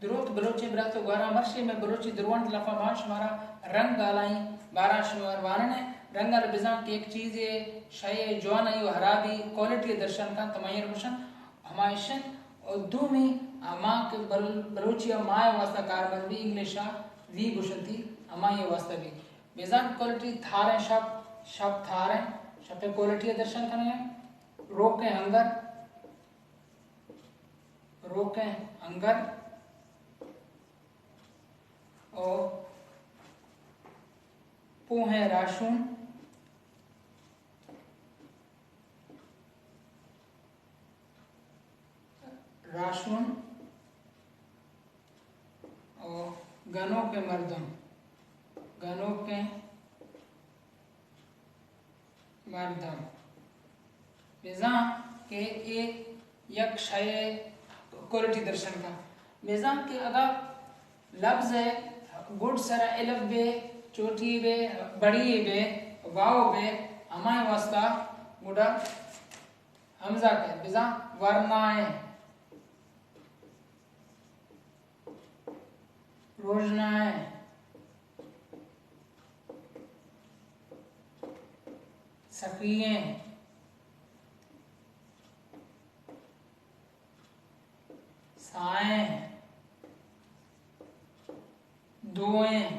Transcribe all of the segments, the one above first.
دروت بلوچیں برات و گواراں، مرشے مئے بلوچی درونت لافاں باں شمارا رنگ آلائیں باراں شمار وانن ء۔ رنگ آل بزاں کہ یک چیزے شے جوانائی و حرابی کوالٹی درشان کن تمائیر گوشن ہمائشن۔ و دومی ہما کہ بل-، بلوچی ء مائے واسطہ کارمرز بی انگلش ء وی گوشنتی ہمائی واسطہ بی۔ بزاں کوالٹی تھاریں شپ، شپ تھاریں، شپ کوالٹی درشان کنیں۔ روکیں ہنگر، روکیں ہنگر او پوہیں راشون، راشون او گنوکیں مردم، گنوکیں مردم۔ بزاں کہ اے یک شے کوالٹی درشان کا۔ بزاں کہ اگا لبز ء گڈ سرا الف بے، چوٹی بے، بڑی بے، واو بے، ہمائیں واسطہ گڈا ہمزہ کئے۔ بزاں ورنائیں، روژنائیں، سخییں، سائیں، دوئیں،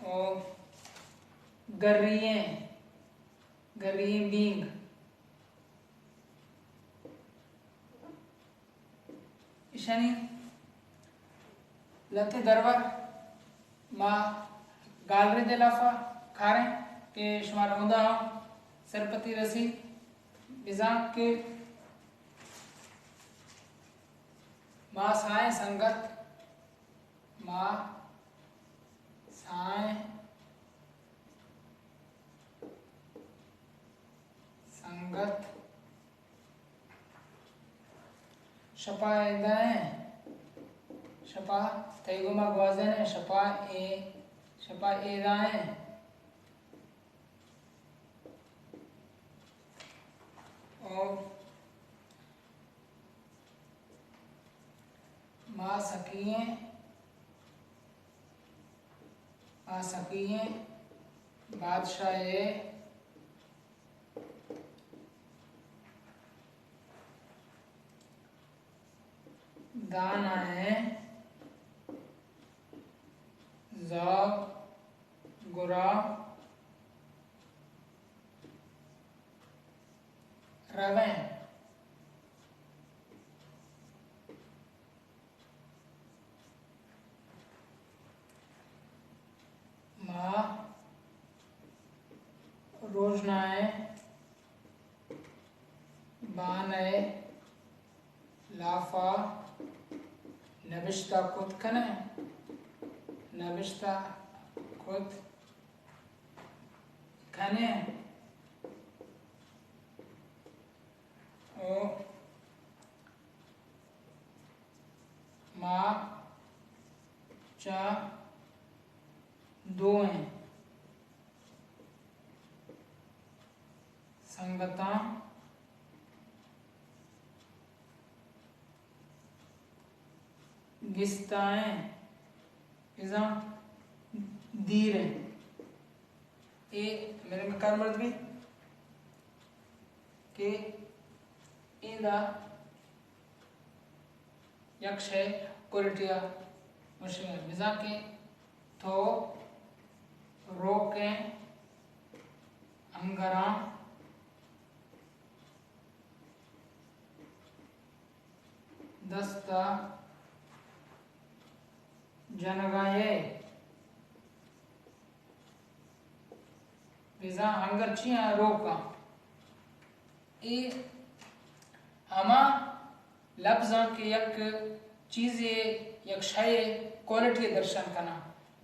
او گریئیں، گریئیں بینگ۔ ایشانی لہتے درور ما گالرد ء لافا کاریں کہ شمارا ہمدا ہم سرپدی رسی۔ بزاں کہ ما سائیں سنگت، ما سائیں سنگت، شپا ایدائیں، شپا تئی گوما گوازینیں، شپا اے، شپا ایدائیں۔ او ما سخییں، ما سخییں بادشاہ ء دانائیں زاگ گرا رویں۔ ما روژنائیں بان ء لافا نبشتہ کت کنیں، نبشتہ کت کنیں۔ او ما چہ دوئیں سنگتاں گستائیں، بزاں دیریں۔ اے میرے میں کارمرز بی کہ ایندا یک شے کوالٹی ء مشکل۔ بزاں کہ تو روکیں انگراں دست ء جنگا ئے۔ بزاں انگر چیاں روکاں۔ اے ہما لبزاں کہ یک چیزے، یک شے کوالٹی درشان کناں۔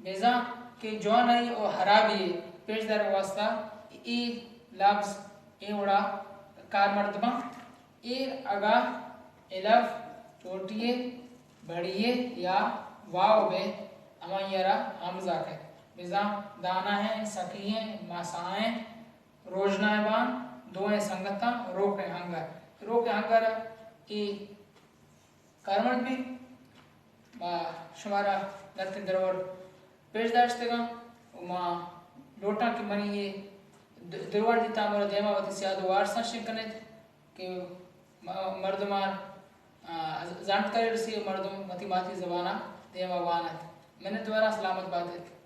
بزاں کہ جوانائی و حرابی پیش دار واسطہ اے لبز اے وڑا کارمرد باں۔ اے اگاں الف چوٹی ء بڑی ء یا واو بہ، ہمائی ء را ہمزہ کئیت۔ بزاں دانائیں، سخییں، ماسائیں، روژنائیں بان، دوئیں سنگتاں، روکیں انگر۔ روک ہنگر ای کارمند بی، ما شمارا لہتیں درور پیش داشتگاں و ما لوٹاں کہ منی یہ د-، درور دی تامر دیما وتی سیاد و وارساں شنگ کنیت کہ م-، مردمان، آ، زانتکاری رسی و مردم وتی ماتی زبانا دیما وانت۔ منت وارا، سلامت باتت۔